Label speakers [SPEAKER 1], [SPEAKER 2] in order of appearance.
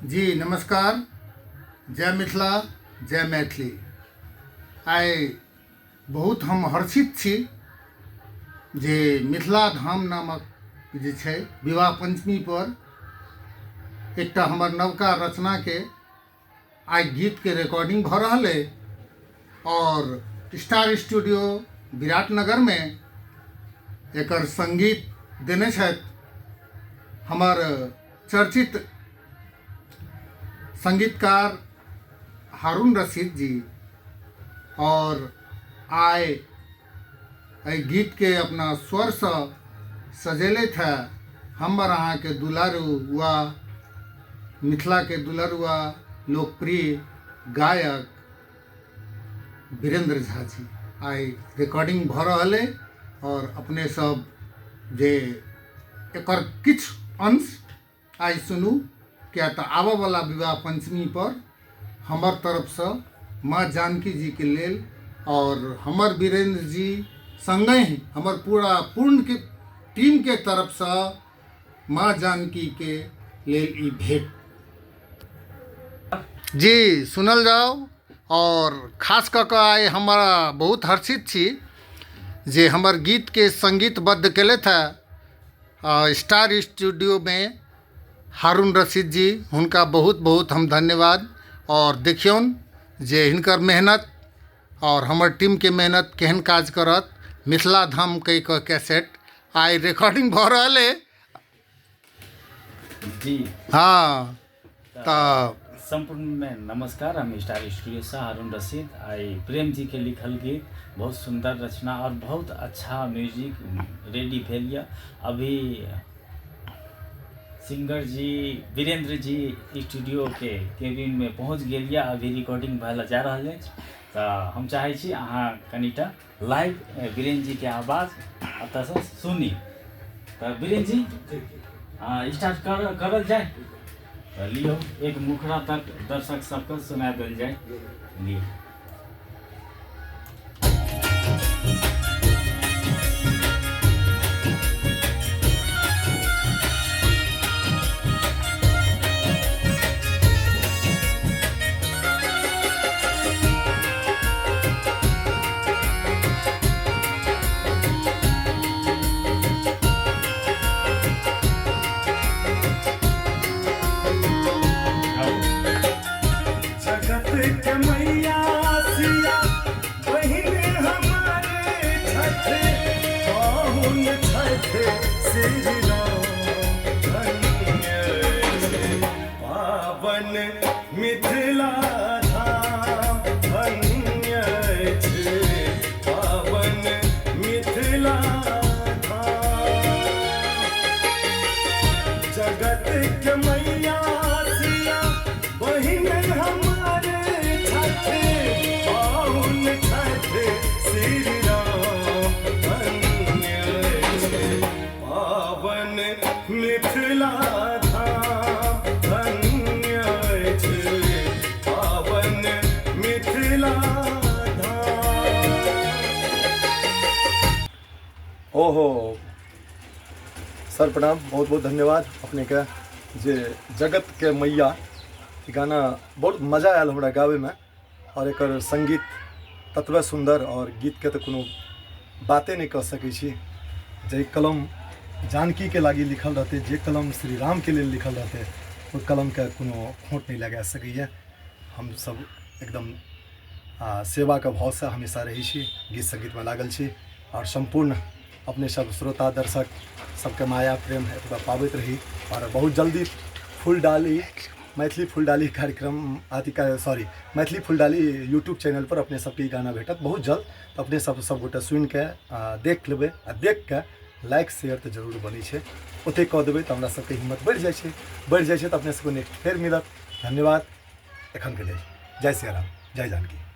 [SPEAKER 1] जी नमस्कार, जय मिथिला, जय मैथिली। आइ बहुत हम हर्षित छी जे मिथिला धाम नामक जे छै विवाह पंचमी पर एकटा हमर नवका रचनाके आइ गीतके रिकॉर्डिंग भऽ रहल अइ आओर स्टार स्टूडियो विराटनगरमे एकर सङ्गीत देने छथि हमर चर्चित संगीतकार हारून रशीद जी। और आइ एहि गीतके अपना स्वरसँ सजेलथि है हमर अहाँके दुलारू वा मिथिलाके दुलरुआ लोकप्रिय गायक वीरेंद्र झा जी। आइ रिकॉर्डिंग भऽ रहल अइ आओर अपने सब जे एकर किछु अंश आइ सुनू, किया तऽ आबऽवला विवाह पंचमी पर हमर तरफसँ माँ जानकी जीके लेल आओर हमर वीरेंद्र जी संगहि हमर पूरा पूर्ण के टीमके तरफसँ माँ जानकीके लेल ई भेंट जी सुनल जाओ। और खास कऽ कऽ आइ हमरा बहुत हर्षित छी जे हमर गीतके संगीतबद्ध केलथि है स्टार स्टूडियोमे हारून रशीद जी, हुनका बहुत बहुत हम धन्यवाद। और देखियौन जे हिनकर मेहनत और हमर टीमके मेहनत केहन काज करत। मिथिला धाम कहि कऽ कैसेट आइ रिकॉर्डिंग भऽ रहल अइ
[SPEAKER 2] जी।
[SPEAKER 1] हाँ, तऽ
[SPEAKER 2] संपूर्ण में नमस्कार, हम स्टार स्टूडियो से हारून रशीद। आई प्रेम जी के लिखल गीत बहुत सुंदर रचना और बहुत अच्छा म्यूजिक रेडी भेल यऽ। अभी सिंगर जी वीरेंद्र जी स्टूडियो के केबिन में पहुंच गेल यऽ, अभी रिकॉर्डिंग भेल जा रहल अछि। तऽ हम चाहै छी अहाँ कनिटा लाइव वीरेंद्र जी के आवाज एतऽसँ सुनी। तऽ वीरेंद्र जी स्टार्ट करल जाय, तऽ लियौ एक मुखड़ा तक दर्शक सबके सुना देल जाय। लियौ।
[SPEAKER 3] जगत के मैया सिया बहिन हमारे छठ पाहुन छठ श्री राम धन्य पावन मिथिला धाम धन्य पावन मिथिला धाम। जगत के मैया सिया बहिन हमारे छठ पाहुन छठ श्री राम धन्य पावन मिथिला धाम धन्य पावन मिथिला धाम।
[SPEAKER 4] ओहो सर प्रणाम, बहुत बहुत धन्यवाद अपने के जे जगत के मैया ई गाना बहुत मजा आयल हमरा गाबैमे और एकर संगीत ततबे सुंदर और गीत के तऽ कोनो बाते नहि कऽ सकै छी। जाहि कलम जानकी के लागी लिखल रहतै, जे कलम श्री राम के लेल लिखल रहतै, ओहि कलम के कोनो खोट नहि लगा सकैए। हमसब एकदम सेवाके भावसँ हमेशा रहै छी, गीत संगीतमे लागल छी और सम्पूर्ण अपने सब श्रोता दर्शक सबके माया प्रेम एतबा पाबैत रही। और बहुत जल्दी फूल डाली मैथिली फूल डाली कार्यक्रम अथी का सॉरी मैथिली फूल डाली यूट्यूब चैनल पर अपने सबके ई गाना भेटत बहुत जल्द। तऽ अपने सब सब गोटे सुनिके देख लेबै आ देख के लाइक शेयर तऽ जरूर बनै छै, ओतेक कऽ देबै तऽ हमरा सबके हिम्मत बढ़ि जाइ छै, बढ़ि जाइ छै तऽ अपने सबके नेक्स्ट फेर मिलत। धन्यवाद एखनके लेल। जय सियाराम, जय जानकी।